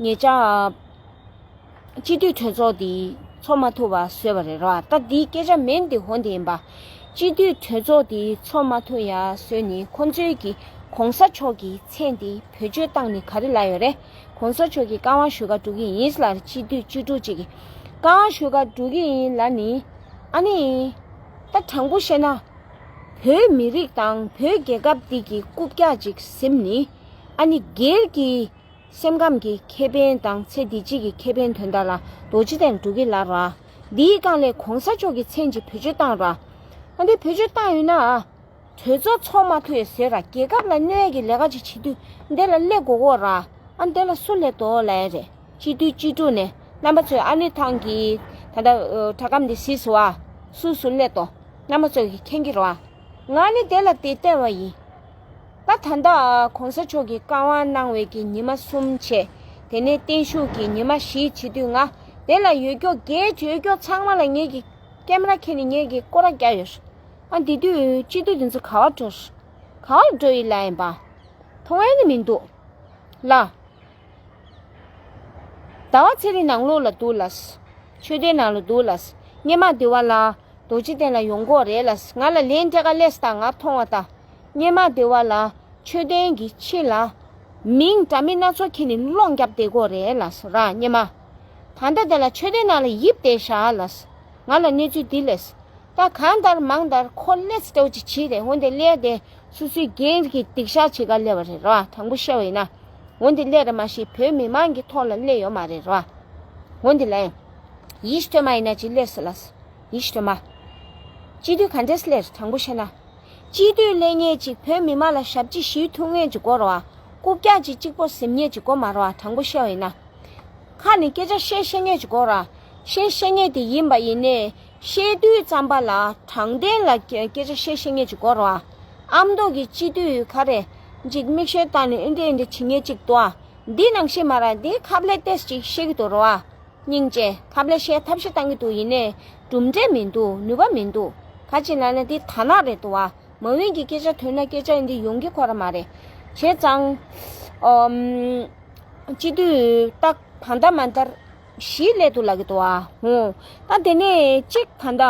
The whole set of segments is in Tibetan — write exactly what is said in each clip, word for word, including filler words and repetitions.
ཉེ་ཆར་སྤྱི་འཐུས་གྲོས་ཚོགས་དེ་ཚོགས་མ་ཐུབ་པ་བཟོས་པ་རེད་ར། ད་དེའི་སྐད་ཆ་མིན་དེ་འོ་དེ་ཡིན་པ། སྤྱི་འཐུས་གྲོས་ཚོགས་དེ་ཚོགས་མ་ཐུབ་ཡ་བཟོས་ནས་ཁོང་ཚོའི་གི་གོང་ས་མཆོག་གི་མཚན་དེ་བེད་སྤྱོད་བཏང་ནས་ག་རེ་ལབ་ཡོད་རེད། གོང་ས་མཆོག་གི་བཀའ་དབང་ཞུ་ག་འགྲོ་གི་ཡིན་ལབ་རེད། སྤྱི་འཐུས་བཅུ་དྲུག་ཅིག་གི་བཀའ་དབང་ཞུ་ག་འགྲོ་གི་ཡིན་ལབ་ནི། ཨ་ནི། ད་དྲང་པོ་བཤད་ན། བོད་མི་རིགས་དང་བོད་རྒྱལ་ཁབ་འདི་གི་རྐུབ་བཀྱག་ཅིག་ཟིན་ནི། ཨ་ནི་སྒེར་གྱི་སེམས་ཁམས་ཀྱི་ཁེ་ཕན་དང་ཚེ་འདི་ཕྱི་གི་ཁེ་ཕན་དོན་དག་ལ་རྡོ་རྗེ་གདན་འགྲོ་གི་ལབ་ར། འདིའི་སྒང་ལས་གོང་ས་མཆོག་གི་མཚན་གྱི་བེད་སྤྱོད་བཏང་ར། ཨ་འདི་བེད་སྤྱོད་བཏང་ཡོད་ན། གྲོས་ཚོགས་ཚོགས་མ་ཐུབ་ཡོད་ཟེར་ར། རྒྱལ་ཁབ་ལ་གནོད་ཡས་ཀྱི་ལས་ཀ་ཅིག་བྱེད་དུས་འདི་ལ་སླེབས་དགོས་གོ་ར། ཨ་འདི་ལ་སུ་སླེབས་དོ་ལབ་ཡ་རེད། སྤྱི་འཐུས་སྤྱི་འཐུས་ནས་རྣམ་པ་ཚོས་ཨ་ནི་ཐང་གི་ད་ལྟ་དྲ་སྒམ་འདི་གཟིགས་སོ་ཨ། སུ་སུ་སླེབས་དོ། རྣམ་པ་ཚོ་གིས་མཁྱེན་གྱི་རེད་བ། ང་ནི་དེ་ལ་དེ་བལྟས་པ་ཡིན། ད་ད་ལྟ་གོང་ས་མཆོག་གིས་བཀའ་དབང་གནང་བའི་གི་ཉི་མ་གསུམ་བྱས། དེ་ནས་བརྟན་བཞུགས་ཀྱི་ཉི་མ་བཞི་བྱེད་དུས་ང་དེ་ལ་ཡོད་རྒྱུ་གལ་ཡོད་རྒྱུ་ཚང་མ་ལ་ངེད་ཀྱི་ཀེམ་ར་ཁྱེར་ནས་ངེད་ཀྱི་སྐོར་ར་རྒྱག་ཡོད། ཨ་འདི་དུས་སྤྱི་འཐུས་དེ་ཚོ་ག་བ་འགྲོ། ག་བ་འགྲོ་ཡི་ལ་ཡིན་པ། མཐོང་ཡ་ནི་མི་འདུག་ལ། ཟླ་བ་ཚེ་རིང་ནང་ལོགས་ལ་འདུག་ལ། མཆོད་རྟེན་ནང་ལ་འདུག་ལ། སྙེ་མ་སྡེ་བ་ལ་རྡོ་རྗེ་གདན་ལ་ཡོང་གི་རེད་ལ། ང་ལ་ལན་སྤྲད་ག་ལས་སྟངས་ང་མཐོང་བ་ད། སྙེ་མ་སྡེ་བ་ལ་མཆོད་རྟེན་གྱི་ཕྱི་ལ་མིང་འདྲ་མིན་སྣ་ཚོགས་ཁྱེར་ནས་སློང་རྒྱབ་བསྡད་གི་རེད་ལ་ར་སྙེ་མ། ད་ལྟ་དེ་ལ་མཆོད་རྟེན་ནང་ལ་ཡིབ་བསྡད་ཤག་ལ། ང་ལ་གནས་ཚུལ་འདི་ལས། ད་གང་ལྟར་མང་ལྟར་ཁོ་ལས་སྤྲོ་ཅིག་བྱེད་རེད། འོན་ཏེ་ལས་དེ་སོ་སོའི་འགན་གྱི་སྡིག་བཤགས་བྱེད་ག་སླེབས་པ་རེད་ར། དྲང་པོ་བཤད་པ་ཡིན་ན། འོན་ཏེ་སླེབས་རེད་མ་གཞི་བོད་མི་མང་གི་ཐོག་ལ་སླེབས་ཡོད་མ་རེད་ར། འོན་ཏེ་ལས། ཡིད་ཐོན་མ་ཡིན་ན་ཅིག་སླེབས་སོ་ལ། ཡིད་ཐོན་མ། སྤྱི་འཐུས་ག་འདྲས་སླེབས་དྲང་པོ་བཤད་ན། སྤྱི་འཐུས་སླེབས་མཁན་ཅིག་བོད་མི་མང་ལ་ཞབས་ཕྱི་ཞུ་ཐུབ་མཁན་ཅིག་དགོས་རེད་བ། རྐུབ་བཀྱག་ཅིག་གཅིག་པོ་ཟིན་མཁན་ཅིག་དགོས་མ་རེད་བ། དྲང་པོ་བཤད་པ་ཡིན་ན། ཁ་ནས་སྐད་ཆ་བཤད་ཤེས་མཁན་ཅིག་དགོས་ར། བཤད་ཤེས་མཁན་དེ་ཡིན་པ་ཡིན་ནའི། བཤད་དུས་ཙམ་པ་ལ་དྲང་བདེན་ལ་སྐད་སྐད་ཆ་བཤད་ཤེས་མཁན་ཅིག་དགོས་ར། ཨ་མདོ་གི་སྤྱི་འཐུས་ག་རེ། ཅིག་མིག་ཤེལ་བཏང་ནས་ཨེ་འདྲས་ཨེ་འདྲས་བྱེད་མཁན་ཅིག་འདུག་ཨ། འདི་ནང་བཞིན་མ་ར་འདི་ཁ་ལས་ཏེས་ཅིག་བཤད་ཀྱི་འདུག་ར། སྙིང་རྗེ་ཁ་ལས་བཤད་ཐབས་ཤེས་བཏང་གི་འདུག་ཡིན་ནའི་གྲུབ་འབྲས་མི་འདུག་ནུས་པ་མི་འདུག་ག་ཅི་ལ་ན་འདི་ཐ་ན་རེད་འདུག་ཨ། མ་འོངས་ཀྱི་སྐད་ཆ་ཐོན་ན་སྐད་ཆ་འདི་ཡོང་གི་ཁོ་ར་མ་རེད། བྱས་ཙང་། ཨམ། སྤྱི་འཐུས་ད་ད་ལྟ་མ་ལྟར་བཞི་སླེབས་འདུག་ལབ་ཀྱི་འདུག་ཨ། ཧོ། ད་དེ་ནས་གཅིག་ད་ལྟ་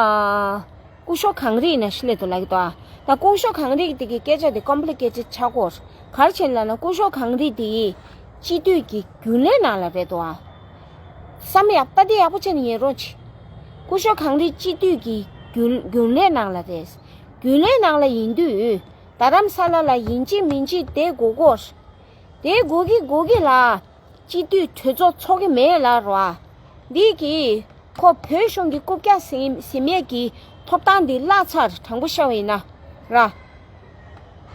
སྐུ་ཞབས་གངས་རི་ཡིན་ན་བཞི་སླེབས་འདུག་ལབ་ཀྱི་འདུག་ཨ། ད་སྐུ་ཞབས་གངས་རི་དེ་གི་སྐད་ཆ་དེ་ཀོམ་པི་ལི་ཀེ་ཊེཌ་ཆགས་ཀྱི་ཡོད། ག་རེ་བྱས་ན་ལབ་ན་སྐུ་ཞབས་གངས་རི་དེ་སྤྱི་འཐུས་ཀྱི་རྒྱུན་ལས་ནང་ལ་རེད་འདུག་ཨ། བསམ་ཡག་ད་དེ་ཡག་པོ་བྱས་ནས་ཉན་རོགས་གྱིས། སྐུ་ཞབས་གངས་རི་སྤྱི་འཐུས་ཀྱི་རྒྱུན་རྒྱུན་ལས་ནང་ལ་རེད། རྒྱུན་ལས་ནང་ལ་ཡིན་དུས། རྡ་རམ་ས་ལ་ལ་ཡིན་གཅིག་མིན་གཅིག་བསྡད་དགོས་ཀྱི་ཡོད། དེ་དགོས་ཀྱི་དགོས་ཀྱི་ལ། སྤྱི་འཐུས་གྲོས་ཚོགས་ཚོགས་ཀྱི་མེད་ལ་རོ་ཨ། འདི་གིས་ཁོ་བོད་གཞུང་གི་རྐུབ་བཀྱག་ཟིན་ཟིན་མེད་ཀྱི་ཐོབ་ཐང་འདི་བརླག་ཚར། དྲང་པོ་བཤད་པ་ཡིན་ན་ར།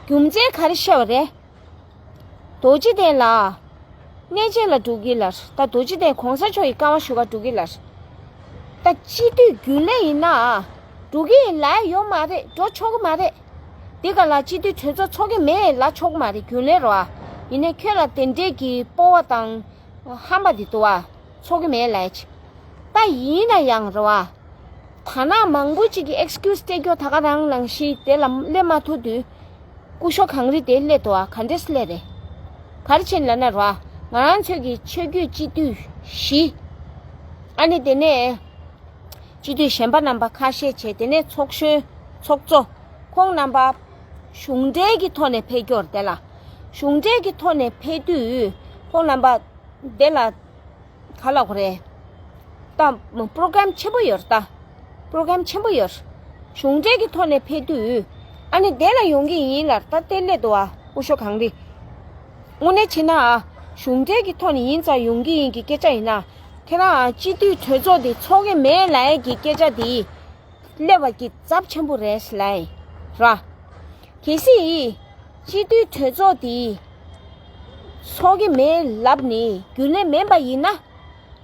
རྒྱུ་མཚན་ག་རེ་བཤད་པ་རེད། རྡོ་རྗེ་གདན་ལ། གནས་མཇལ་ལ་འགྲོ་གི་ལ། ད་རྡོ་རྗེ་གདན་གོང་ས་མཆོག་གི་བཀའ་དབང་ཞུ་ག་འགྲོ་གི་ལ། ད་སྤྱི་འཐུས་རྒྱུན་ལས་ཡིན་ན། འགྲོ་གི་ཡིན་ལ་ཡོད་མ་རེད། འགྲོ་ཆོག་གི་མ་རེད། འདི་ག་ལ་སྤྱི་འཐུས་གྲོས་ཚོགས་ཚོགས་ཀྱི་མེད་ལ་ཆོག་གི་མ་རེད། རྒྱུན་ལས་རོ་ཨ། ཡིན་ནའི་ཁྱོད་ལ་དེ་འདྲས་ཀྱི་སྤོབས་པ་དང་ཧམ་པ་འདི་འདུག་ཨ། ཚོགས་ཀྱི་མེད་ལ་ཡ་ཆེ། ད་ཡིན་ན་ཡང་རོ་ཨ། ད་ནང་མང་པོ་ཅིག་གིས་ཨེགས་ཀིའུ་སི་སྤྲད་རྒྱུ་ད་ག་རང་ནང་བཞིན་དེ་ལ་སླེབས་མ་ཐུབ་དུས། སྐུ་ཞབས་གངས་རི་དེ་སླེབས་འདུག་ཨ། ག་འདྲས་སླེབས་རེད། ག་རེ་བྱས་ནས་ལབ་ན་རོ་ཨ། ང་རང་ཚོའི་གི་ཆོས་བརྒྱུད་སྤྱི་འཐུས་བཞི། ཨ་ནི་དེ་ནས། སྤྱི་འཐུས་གཞན་པ་རྣམ་པ་ཁ་ཤས་བྱས། དེ་ནས་ཚོགས་གཞོན་ཚོགས་གཙོ། ཁོང་རྣམ་པ་གཞུང་འབྲེལ་གྱི་ཐོག་ནས་ཕེབས་རྒྱུ་རེད་དེ་ལ། གཞུང་འབྲེལ་གྱི་ཐོག་ནས་ཕེབས་དུས་ཁོང་རྣམ་པ་དེ་ལ་ག་ལབ་དགོས་རེད། ད་པྲོ་གྷ་རམ་ཆེན་པོ་ཡོད་རེད་ད། པྲོ་གྷ་རམ་ཆེན་པོ་ཡོད་རེད། གཞུང་འབྲེལ་གྱི་ཐོག་ནས་ཕེབས་དུས་ཨ་ནི་དེ་ལ་ཡོང་གི་ཡིན་ལ། ད་དེ་སླེབས་འདུག་ཨ། སྐུ་ཞབས་གངས་རི། དངོས་གནས་བྱས་ན་ཨ། གཞུང་འབྲེལ་གྱི་ཐོག་ནས་ཡིན་ཙང་ཡོང་གི་ཡིན་གྱི་སྐད་ཆ་ཡིན་ན། ཁྱེད་རང་སྤྱི་འཐུས་གྲོས་ཚོགས་དེ་ཚོགས་ཀྱི་མེད་ལབ་ཡས་ཀྱི་སྐད་ཆ་དེ་སླེབས་པ་གི་ཚབས་ཆེན་པོ་རེད་ལབ་ཡིན་ར། གལ་སྲིད་སྤྱི་འཐུས་གྲོས་ཚོགས་དེ་ཚོགས་ཀྱི་མེད་ལབ་ནས་རྒྱུན་ལས་མིན་པ་ཡིན་ན།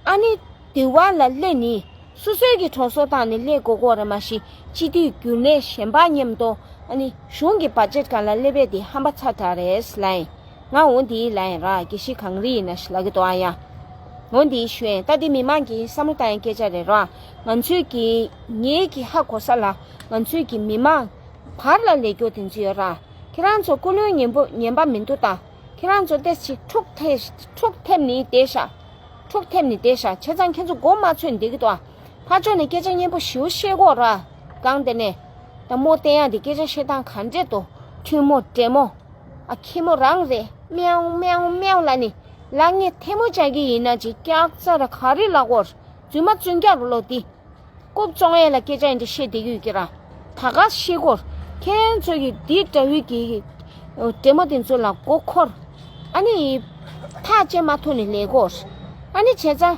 ཨ་ནི་དེ་བ་ལ་སླེབས་ནས་སོ་སོའི་གི་གྲོས་ཚོགས་སྟེང་ནས་སླེབས་དགོས་ཀྱི་ཡོད་རེད། མ་གཞི་སྤྱི་འཐུས་རྒྱུན་ལས་གཞན་པ་མཉམ་དུ་ཨ་ནི་གཞུང་གི་བ་ཇེཊ་སྒང་ལ་སླེབས་པ་དེ་ཧམ་པ་ཚ་དྲགས་རེད་ལབ་ཡིན། ང་འོ་འདི་ལབ་ཡིན་ར། དགེ་བཤེས་གངས་རི་ཡིན་ན་ཞིག་ལབ་ཀྱི་འདུག་ཨ་ཡ། འོ་འདི་ཞུ་ཡིན། ད་འདི་མི་མང་གིས་བསམ་བློ་བཏང་ཡའི་སྐད་ཆ་རེད་ར། ང་ཚོའི་གི་ངེད་ཀྱི་ཧ་གོ་ས་ལ་ང་ཚོའི་གི་མི་མང་བར་ལ་ལས་སྐྱོ་དེ་ཚོ་ཡོད་ར། ཁྱེད་རང་ཚོ་ཀུན་སློང་ངན་པོ་ངན་པ་མི་འདུག་ད། ཁྱེད་རང་ཚོ་ཏོག་ཙམ་འཁྲུག་ཐེབས་འཁྲུག་ཐེབས་ནི་བསྡད་ཤག་འཁྲུག་ཐེབས་ནས་བསྡད་ཤག་བྱས་ཙང་ཁྱེད་ཚོ་མགོ་མ་ཚོས་ནས་བསྡད་ཀྱི་འདུག་ཨ། ཕར་ཕྱོགས་ནས་སྐད་ཆ་སྙན་པོ་ཞེ་པོ་བཤད་ཀྱི་ཡོད་རེད་ཨ། སྒང་དེ་ནས་ད་མོ་བསྟན་ཡག་འདི་སྐད་ཆ་བཤད་སྟངས་ག་འདྲས་འདུག་ཐུན་མོང་འདྲེ་མོ། ཨ་ཁྱི་མོ་རང་རེད། མེའོ་མེའོ་མེའོ་ལབ་ནས་ལབ་མཁན་ཐལ་མོ་སྦྱར་གྱི་ཡིན་ན་ཅིག་སྐྱག་རྫུན་ར་ག་རེ་ལབ་དགོས། རྫུན་མ་རྫུན་སྐྱག་རུ་ལོ་འདི། རྐུབ་བཙོང་ཡས་ལ་སྐད་ཆ་ཡིན་འདྲ་བཤད་བསྡད་ཀྱི་ཡོད་ཀྱི་ར། ད་ག་ཤེས་སྐོར། ཁྱེད་ཚོ་གི་འདི་འདྲ་བོའི་གི་འདྲེ་མོ་དེ་ཚོ་ལ་མགོ་འཁོར། ཨ་ནི་ཐག་བཅད་མ་ཐུབ་ནས་ལས་སྐོར། ཨ་ནི་བྱས་ཙང་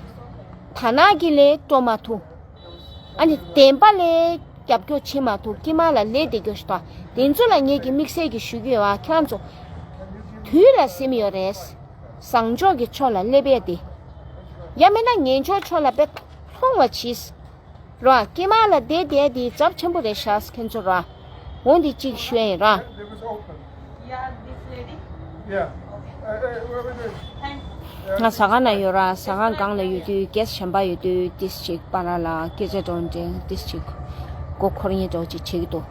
དར་ནག་གི་ལས་སྤྲོ་མ་ཐུབ། ཨ་ནི་བདེན་པ་ལས་རྒྱབ་སྐྱོར་བྱེད་མ་ཐུབ། དཀྱིལ་མ་ལ་ལས་བསྡད་རྒྱུ་ཞིག་དང་དེ་ཚོ་ལ་ངེད་ཀྱི་དམིགས་བསལ་གྱི་ཞུ་གི་ཡོད་བ། ཁྱེད་རང་ཚོ་དུས་ལ་ཟིན་ཡོད་རེད། བཟང་ཕྱོགས་ཀྱི་ཕྱོགས་ལ་སླེབས་ཡས་དེ། ཡང་མིན་ན་ངན་ཕྱོགས་ཕྱོགས་ལ་དཔེ་མཐོང་བ་གྱིས། རོ། དཀྱིལ་མ་ལ་བསྡད་བསྡད་དེ་ཚབས་ཆེན་པོ་རེད་ཤག་ཁྱེད་ཚོ་ར། འོ་འདི་གཅིག་ཞུ་ཡིན་ར། Yeah, this lady? Yeah. Uh, uh, where we doing? Thank you. ང་ཟ་ཁང་ན་ཡོད་ར། ཟ་ཁང་སྒང་ལ་ཡོད་དུས་གེ་སི་གཞན་པ་ཡོད་དུས་ཏིས་ཅིག་པ་ར་ལ་སྐད་ཆ་འདྲ་འདྲ་ཏིས་ཅིག་མགོ་འཁོར་ཉེ་འདྲ་ཅིག་བྱེད་ཀྱི་འདུག་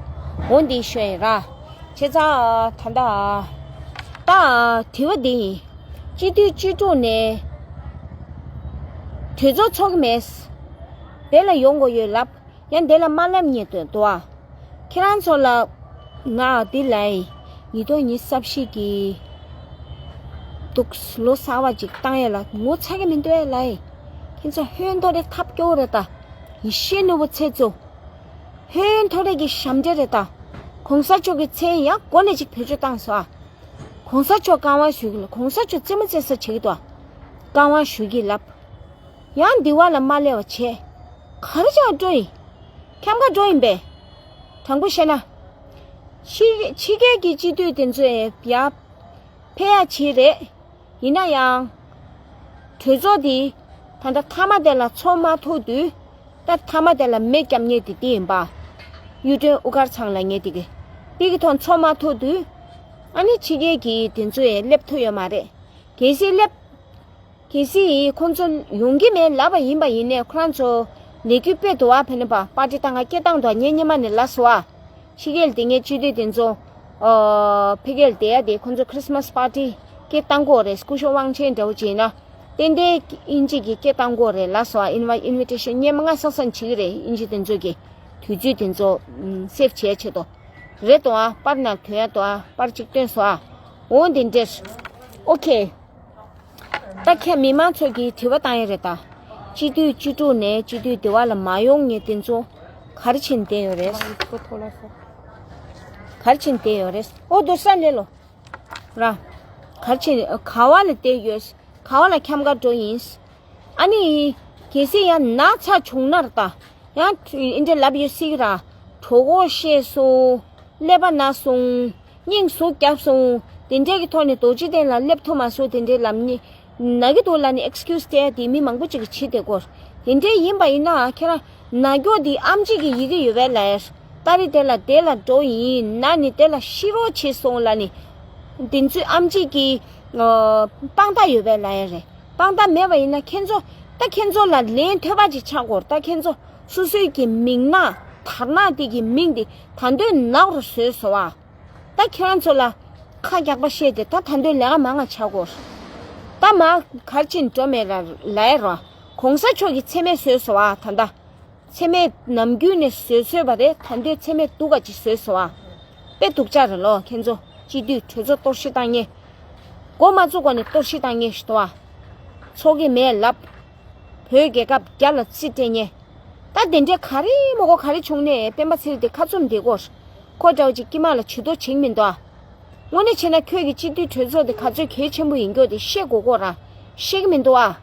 འོ་འདི་ཞུ་ཡིན་ར། བྱས་ཙང་ད་ལྟ་ད་དྲི་བ་འདི་ཡིན། སྤྱི་འཐུས་སྤྱི་ཕྲུག་ནས་གྲོས་ཚོགས་ཚོགས་ཀྱི་མེད། དེ་ལ་ཡོང་དགོས་ཡོད་ལབ། ཡང་དེ་ལ་མ་སླེབས་ཉེ་དུ་འདུག་ཨ། ཁྱེད་རང་ཚོ་ལ་ང་འདི་ལ་ཡི་ཉིས་སྟོང་ཉི་ཤུ་རྩ་བཞི་གི་འདུག་ལོ་གསར་བ་ཅིག་བཏང་ཡས་ལ་ངོ་ཚ་གི་མི་འདུག་ཨེ་ལ་ཡི། ཁྱེད་ཚོ་ཧོན་ཐོ་རེ་ཐབས་སྐྱོ་རེད་ད། ཡེ་ཤེས་ནོར་བུ་ཚེ་གཙོ། ཧོན་ཐོ་རེ་གི་ཞབས་འདྲེན་རེད་ད། གོང་ས་མཆོག་གི་མཚན་ཡང་གོ་ནས་ཅིག་བེད་སྤྱོད་བཏང་སོ་ཨ། གོང་ས་མཆོག་བཀའ་དབང་ཞུ་གི་ལ། གོང་ས་མཆོག་རྩེད་མོ་རྩེ་ས་བྱེད་ཀྱི་འདུག་ཨ། བཀའ་དབང་ཞུ་གི་ལབ། ཡང་འདི་བ་ལ་མ་སླེབས་པ་བྱས། ག་རེ་བྱ་བ་འགྲོ་ཡིན། འཁྱམ་ག་འགྲོ་ཡིན་པས། དྲང་པོ་བཤད་ན། ཕྱི་ཕྱི་རྒྱལ་གྱི་སྤྱི་འཐུས་དེ་ཚོས་ཡ་ཕེབས་ཡ་བྱེད་རེད། ཡིན་ན་ཡང་། གྲོས་ཚོགས་འདི་ད་ལྟ་མཐའ་མ་དེ་ལ་ཚོགས་མ་ཐུབ་དུས། ད་མཐའ་མ་དེ་ལ་མེ་བརྒྱབ་མཁན་དེ་འདི་ཡིན་པ། གཡུ་སྒྲོན་དབུ་དཀར་ཚང་ལ་ངས་དེ་གི་པི་གི་ཐོག་ཚོགས་མ་ཐུབ་དུས། ཨ་ནི་ཕྱི་རྒྱལ་གྱི་དེ་ཚོ་ཡང་སླེབས་ཐུབ་ཡོད་མ་རེད། གལ་སྲིད་སླེབས། གལ་སྲིད་ཁོང་ཚོ་ཡོང་གི་མེད་ལབ་པ་ཡིན་པ་ཡིན་ནའི་ཁོ་རང་ཚོ་ལས་འགུལ་སྤེལ་འདུག་བ། ཕེ་ནེ་པ་པར་ཊི་ད་ང་སྐད་བཏང་འདུག་ངས་སྔོན་མ་ནས་ལབ་སོང་བ། ཕྱི་རྒྱལ་དེ་ངའི་སྤྱི་འཐུས་དེ་ཚོ། ཨོ། ཕ་གིར་བསྡད་ཡ་དེ་ཁོང་ཚོ་ཁྲིས་མས་པར་ཊི་སྐད་བཏང་གི་ཡོད་རེད། སྐུ་ཞབས་དབང་ཆེན་འདྲ་བོ་བྱས་ན། ཏན་ཏན་དབྱིན་ཇི་གི་སྐད་བཏང་གི་ཡོད་རེད་ལབ་སོང་བ། ཨིན་ཝ་ཨིན་ཝི་ཊེ་ཤན་སྔོན་མ་ང་ས་སང་བྱེད་ཀྱི་རེད། དབྱིན་ཇི་དེ་ཚོ་གི་དུས་ཚོད་དེ་ཚོ་སེབ་བྱས་ཆེད་དུ། རེད་དོ་ཨ། པར་ནང་ཐོན་ཡ་དོ་ཨ། པར་གཅིག་སྟོན་སོང་ཨ། འོ་འདི་འདྲས། ཨོ་ཁེ། ད་ཁྱེད་མི་མང་ཚོ་གིས་དྲི་བ་བཏང་ཡ་རེད་ད། སྤྱི་འཐུས་བཅུ་དྲུག་ནས་སྤྱི་འཐུས་དེ་བ་ལ་མ་ཡོང་མཁན་དེ་ཚོ་ག་རེ་བྱེད་བསྡད་ཡོད་རེད། ག་རེ་བྱེད་བསྡད་ཡོད་རེད། ཨོ་དོ་ས་ལེ་ལོ། ར། ག་རེ་བྱེད་ག་བ་ལ་བསྡད་ཡོད། ག་བ་ལ་འཁྱམ་ག་འགྲོ་ཡིན། ཨ་ནི། གལ་སྲིད་ཡང་ན་ཚ་བྱུང་ན་ར་ད། ཡང་འདི་འདྲ་ལབ་ཡོད་སྲིད་གི་ར། གྲོད་ཁོག་བཤལ་སོང་། ཀླད་པ་ན་སོང་། སྙིང་ཟུག་བརྒྱབ་སོང་། དེ་འདྲའི་གི་ཐོག་ནས་རྡོ་རྗེ་གདན་ལ་སླེབས་ཐུབ་མ་སོང་། དེ་འདྲའི་ལབ་ནི། ན་གི་འདུག་ལབ་ནི་ཨེག་སི་ཀིའུ་སི་སྤྲད་ཡ་དེ་མི་མང་པོ་ཅིག་གིས་བྱེད་བསྡད་ཀྱི་ཡོད། དེ་འདྲའི་ཡིན་པ་ཡིན་ན་ཁྱེད་རང་ན་མགྱོགས་དེ་ཨེམ་ཆི་གི་ཡི་གེ་ཡོད་པས་ལབ་ཡ། ཏ་རིག་དེ་ལ་དེ་ལ་འགྲོ་ཡིན། ན་ནི་དེ་ལ་ཤི་རོགས་བྱེད་སོང་ལབ་ནི། དེ་ཚོའི་ཨེམ་ཆི་གི་ཨ་དཔང་རྟགས་ཡོད་པས་ལབ་ཡ་རེད། དཔང་རྟགས་མེད་པ་ཡིན་ན་ཁྱེད་ཚོ། ད་ཁྱེད་ཚོ་ལ་ལན་ཐོས་པ་ཅིག་ཆགས་དགོས། ད་ཁྱེད་ཚོ་སོ་སོའི་གི་མིང་ནག་དར་ནག་དེ་གི་མིང་དེ་ད་འདོད་ནག་རུ་བཟོས་སོང་བ། ད་ཁྱེད་རང་ཚོ་ལ་ཁ་རྒྱག་པ་བཤད་དེ་ད་ད་འདོད་ལས་ཀ་མང་ང་ཆགས་དགོས། ད་མ་གར་ཕྱིན་འགྲོ་མེད་ལ་ལའི་རོ། གོང་ས་མཆོག་གི་མཚན་སྨད་བཟོས་སོང་བ་ད་ད། མཚན་སྨད་ནམ་རྒྱུན་ནས་བཟོས་བཟོས་པ་རེད། ད་འདོད་མཚན་སྨད་སྡུག་ག་ཅིག་བཟོས་སོང་བ། དཔེ་སྡུག་ཅག་རེད་ལོ་ཁྱེད་ཚོ། སྤྱི་འཐུས་གྲོས་ཚོགས་གཏོར་བཤིག་བཏང་ངེས། འགོ་མ་བཙུགས་གོང་ནས་གཏོར་བཤིག་བཏང་ངེས་ཞིག་འདུག་བ། ཚོགས་ཀྱི་མེད་ལབ། བོད་རྒྱལ་ཁབ་རྒྱ་ལ་རྩིས་སྤྲད་ཉེ། ད་དེ་འདྲའི་ག་རེ་མ་གོ་ག་རེ་བྱུང་ནས་སྤེན་པ་ཚེ་རིང་དེ་ཁ་བཙུམ་བསྡད་ཀྱི་ཡོད། ཁོ་འདྲ་བོ་ཅིག་དཀྱིལ་མ་ལ་ཇུས་གཏོགས་བྱེད་ཀྱི་མི་འདུག་ཨ། དངོས་གནས་བྱས་ན་ཁྱོད་ཀྱི་སྤྱི་འཐུས་གྲོས་ཚོགས་དེ་ག་ཚོད་གལ་ཆེན་པོ་ཡིན་རྒྱུ་དེ་ཤེས་དགོས་ཀྱི་ཡོད་ར། ཤེས་ཀྱི་མི་འདུག་ཨ།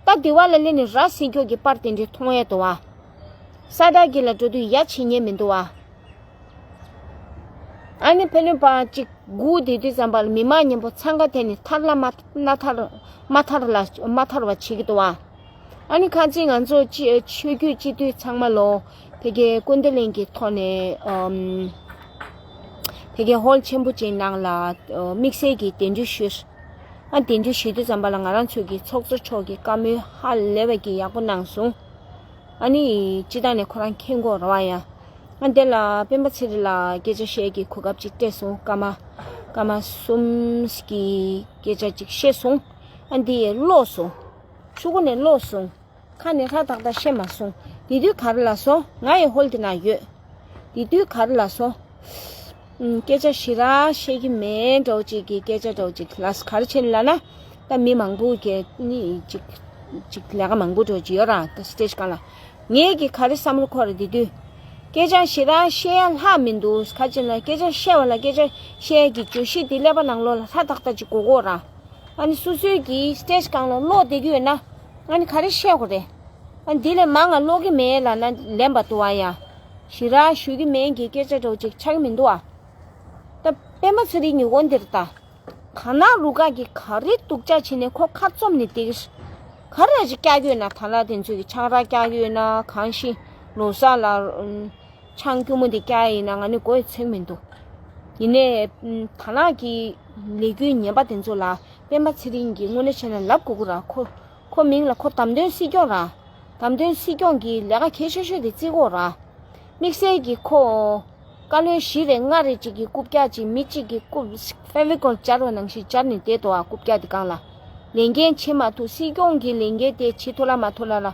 ད་དེ་བ་ལ་སླེབས་ནས་ར་ཟེར་རྒྱུ་གི་པར་དེ་འདྲའི་མཐོང་ཡས་འདུག་ཨ། ས་བདག་གི་ལ་འགྲོ་དུས་ཡ་བྱེད་ཉེན་མི་འདུག་ཨ། ཨ་ནི་ཕན་ནུས་པ་གཅིག་སྒུག་བསྡད་དུས་ཙམ་པ་ལ་མི་མང་མཉམ་པོ་འཚང་ཁ་དེད་ནས་ཐར་ལ་མ་མ་ཐར་མ་ཐར་ལ་མ་ཐར་བ་བྱེད་ཀྱི་འདུག་ཨ། ཨ་ནི་ཁ་རྩང་ང་ཚོ་ཅི་ཆོས་བརྒྱུད་སྤྱི་འཐུས་ཚང་མ་ལོ་ཕ་གིའི་སྐུ་ཚེ་གླིང་གི་ཐོག་ནས་ཨམ་ཕ་གིའི་ཧོལ་ཆེན་པོ་ཅིག་ནང་ལ་ཨ་དམིགས་བསལ་གྱི་གདན་འདྲེན་ཞུས། ཨ་གདན་འདྲེན་ཞུ་དུས་ཙམ་པ་ལ་ང་རང་ཚོ་གི་ཚོགས་གཙོ་མཆོག་གིས་བཀའ་མོལ་ཧ་ལས་པ་གི་ཡག་པོ་གནང་སོང་། ཨ་ནི་སྤྱི་བཏང་ནས་ཁོ་རང་མཁྱེན་གྱི་ཡོད་རེད་བ་ཡ། ཨ་དེ་ལ་སྤེན་པ་ཚེ་རིང་ལ་སྐད་ཆ་བཤད་ཀྱི་གོ་སྐབས་ཅིག་སྤྲད་སོང་། སྐར་མ་སྐར་མ་གསུམ་གྱི་སྐད་ཆ་ཅིག་བཤད་སོང་། ཨ་འདི་ཡས་ཀློག་སོང་། ཕྱུ་གུ་ནས་ལོག་སོང་། ཁ་ནས་ཧྲ་ཐག་ཐག་བཤད་མ་སོང་། དེ་དུས་ག་རེ་ལབ་སོང་། ང་ཡི་ཧོལ་དེ་ན་ཡོད། དེ་དུས་ག་རེ་ལབ་སོང་། ཨུམ། སྐད་ཆ་ཞེ་དྲག་བཤད་ཀྱི་མེད་འདྲ་བོ་ཅིག་གི་སྐད་ཆ་འདྲ་བོ་ཅིག་ལབ། ག་རེ་བྱས་ནས་ལབ་ན། ད་མི་མང་པོ་གི་ནི་ཅིག་ཅིག་ལས་ཀ་མང་པོ་འདྲ་བོ་ཅིག་ཡོད་ར། ད་སི་ཊེ་ཇི་སྒང་ལ། ངས་ཀྱི་ག་རེ་བསམ་བློ་འཁོར་རེད། དེ་དུས་སྐད་ཆ་ཞེ་དྲག་བཤད་ཡ་ལྷག་མི་འདུག་ག་རེ་བྱས་ནས་སྐད་ཆ་བཤད་པ་ལ་སྐད་ཆ་བཤད་ཡ་གི་བརྗོད་གཞི་དེ་ཀླད་པ་ནང་ལོགས་ལ་ཧྲ་ཐག་ཐག་ཅིག་དགོས་ཀྱི་ཡོད་ར། ཨ་ནི་སོ་སོའི་གི་སི་ཊེ་ཇི་སྒང་ལ་ལོག་བསྡད་ཀྱི་ཡོད་ན། ཨ་ནི་ག་རེ་བཤད་དགོས་རེད། ཨ་ནི་འདི་ལས་མང་ང་ཀློག་གི་མེད་ལབ་ན་ལན་པ་འདུག་ཨ་ཡ། ཞེ་དྲག་ཞུ་གི་མེད་གི་སྐད་ཆ་འདྲ་བོ་ཅིག་ཆགས་ཀྱི་མི་འདུག་ཨ། ད་པད་མ་ཚེ་རིང་གི་འོ་འདིར་ལྟ། དར་ནག་རུ་ཁག་གིས་ག་རེ་སྡུག་ཅག་བྱས་ནས་ཁོ་ཁ་བཙུམ་ནས་བསྡད་ཀྱི་རེད། ག་རེ་ཅིག་བཀྱག་ཡོད་ན། དར་ནག་དེ་ཚོས་ཀྱི་ཆང་རག་བཀྱག་ཡོད་ན། གང་ཞིག་ལོ་གསར་ལ་ཨུམ། ཆང་སྐྱུར་མོ་འདི་བཀྱག་ཡིན་ན་ང་ནི་མགོ་ཡི་ཚོད་མི་འདུག་ཡིན་ནའི་ཨུམ། དར་ནག་གི་ལས་འགུལ་ངན་པ་དེ་ཚོ་ལ་པད་མ་ཚེ་རིང་གིས་དངོས་གནས་བྱས་ན་ལབ་དགོས་ཀྱི་ར། ཁོ་ཁོ་མིང་ལ་ཁོ་བདམས་ཐོན་སྲིད་སྐྱོང་ར། བདམས་ཐོན་སྲིད་སྐྱོང་གི་ལས་ཀ་གལ་ཆེ་ཤོས་དེ་བརྩི་དགོས་ར། དམིགས་བསལ་གྱི་ཁོ། བཀའ་བློན་བཞི་རེ་ལྔ་རེ་གཅིག་གི་རྐུབ་བཀྱག་ཅིག་མི་གཅིག་གི་རྐུབ་ཕེ་བི་ཀོལ་སྦྱར་བ་ནང་བཞིན་སྦྱར་ནས་བསྡད་འདུག་ཨ། རྐུབ་བཀྱག་དེ་སྒང་ལ། ལས་འགན་བྱེད་མ་ཐུབ། སྲིད་སྐྱོང་གི་ལས་འགན་དེ་བྱེད་ཐུབ་ལ་མ་ཐུབ་ལ་ལ།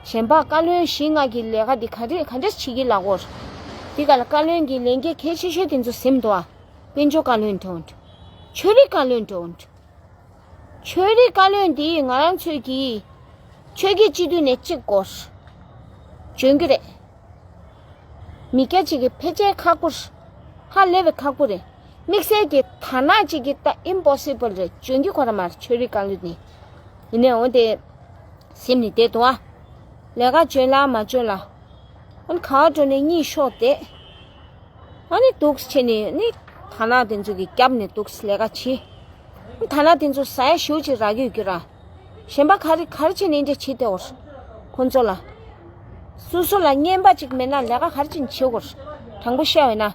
གཞན་པ་བཀའ་བློན་བཞི་ལྔ་གི་ལས་ཀ་དེ་ག་འདྲས་ག་འདྲས་བྱེད་ཀྱི་ལ་གོ། དེ་ག་ལ་བཀའ་བློན་གྱི་ལས་འགན་གལ་ཆེ་ཤོས་དེ་ཚོ་ཟིན་འདུག་ཨ། དཔལ་འབྱོར་བཀའ་བློན་འགྲོ། ཆོས་རིག་བཀའ་བློན་འགྲོ། ཆོས་རིག་བཀའ་བློན་འདི་ང་རང་ཚོའི་གི་ཆོས་བརྒྱུད་སྤྱི་འཐུས་ནས་གཅིག་དགོས། འཇོན་གྱི་རེད། མི་སྐྱ་གཅིག་གི་ཕལ་ཆེར་ཁག་པོ་རེད། ཧ་ལས་པའི་ཁག་པོ་རེད། དམིགས་བསལ་གྱི་དར་ནག་གཅིག་གི་ད་ཨིམ་པོ་སི་བལ་རེད། འཇོན་གྱི་ཁོ་ར་མ་རེད། ཆོས་རིག་བཀའ་བློན་ནི། ཡིན་ནའི་འོ་དེ་སེམས་ནི་བདེ་འདུག་ཨ། ལས་ཀ་འཇོན་ལ་མ་འཇོན་ལ། ཨ་ནི་ག་བ་འགྲོ་ནས་གཉིད་ཤོག་བསྡད། ཨ་ནི་འདུག་བྱས་ནས་ནི་དར་ནག་དེ་ཚོ་གི་རྒྱབ་ནས་འདུག་ལས་ཀ་བྱེད། དར་ནག་དེ་ཚོ་ཟ་ཡ་ཞེ་པོ་ཅིག་རག་གི་ཡོད་ཀྱི་ར། གཞན་པ་ག་རེ་ག་རེ་བྱས་ནས་འདྲ་བྱེད་བསྡད་འོར། ཁོང་ཚོ་ལ། སོ་སོ་ལ་རྔན་པ་ཅིག་མེད་ན་ལས་ཀ་ག་རེ་བྱས་ནས་བྱེད་འོར། དྲང་པོ་བཤད་པ་ཡིན་ན།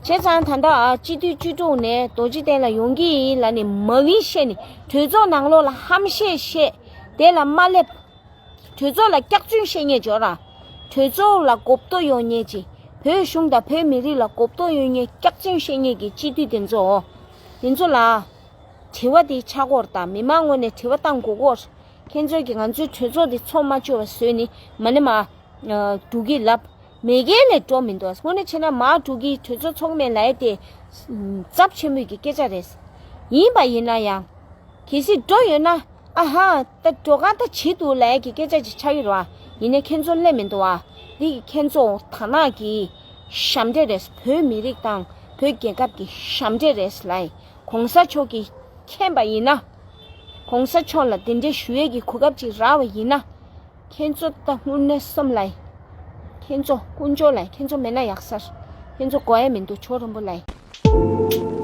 བྱས་ཙང་ད་ལྟ་ཨ་སྤྱི་འཐུས་བཅུ་དྲུག་ནས་རྡོ་རྗེ་གདན་ལ་ཡོང་གི་ཡིན་ལབ་ནས་མ་བིན་བཤད་ནས་གྲོས་ཚོགས་ནང་ལོགས་ལ་ཧམ་བཤད་བཤད། དེ་ལ་མ་སླེབས། གྲོས་ཚོགས་ལ་སྐྱག་རྫུན་བཤད་མཁན་ཅིག་ཡོད་ར། གྲོས་ཚོགས་ལ་མགོ་བཏོག་ཡོང་མཁན་ཅིག་བོད་གཞུང་དང་བོད་མི་རིགས་ལ་མགོ་བཏོག་ཡོང་མཁན་སྐྱག་རྫུན་བཤད་མཁན་གྱི་སྤྱི་འཐུས་དེ་ཚོ། དེ་ཚོ་ལ་དྲི་བ་དེ་ཆགས་ཀྱི་ཡོད་རེད། ད་མི་མང་ངོས་ནས་དྲི་བ་བཏང་དགོས་ཀྱི་ཡོད་རེད། ཁྱེད་ཚོས་ཀྱིས་ང་ཚོའི་གྲོས་ཚོགས་དེ་ཚོགས་མ་བཅུག་པ་བཟོས་ནི་མ་ནི་མ། འགྲོ་གི་ལབ། མེས་རྒྱལ་ལས་འགྲོ་མི་འདུག་དངོས་གནས་བྱས་ན་མར་འགྲོ་གི་གྲོས་ཚོགས་ཚོགས་མེད་ལབ་ཡ་དེ། ཚབས་ཆེན་པོའི་གི་སྐད་ཆ་རེད། ཡིན་པ་ཡིན་ན་ཡང་། གལ་སྲིད་འགྲོ་ཡོད་ན། ཨ་ཧ། ད་འགྲོ་ག་ད་བྱེད་འདུག་ལབ་ཡ་གི་སྐད་ཆ་ཅིག་ཆགས་ཀྱི་རེད་བ། ཡིན་ནའི་ཁྱེད་ཚོ་སླེབས་མི་འདུག་བ། འདི་གི་ཁྱེད་ཚོ་དར་ནག་གི་ཞབས་འདྲེན་རེད། བོད་མི་རིགས་དང་བོད་རྒྱལ་ཁབ་ཀྱི་ཞབས་འདྲེན་རེད་ལབ་ཡ། གོང་ས་མཆོག་གིས་མཁྱེན་པ་ཡིན་ན། གོང་ས་མཆོག་ལ་དེ་འདྲའི་ཞུ་ཡས་ཀྱི་གོ་སྐབས་ཅིག་རག་པ་ཡིན་ན། ཁྱེད་ཚོ་ད་དངོས་གནས་སོམས་ལ། ཁྱེད་ཚོ་དཀོན་མཆོག་ལ། ཁྱེད་ཚོ་མེད་ན་ཡག་ས་རེད། ཁྱེད་ཚོ་དགོས་ཡ་མི་འདུག་ཆོས་རིན་པོ་ལ།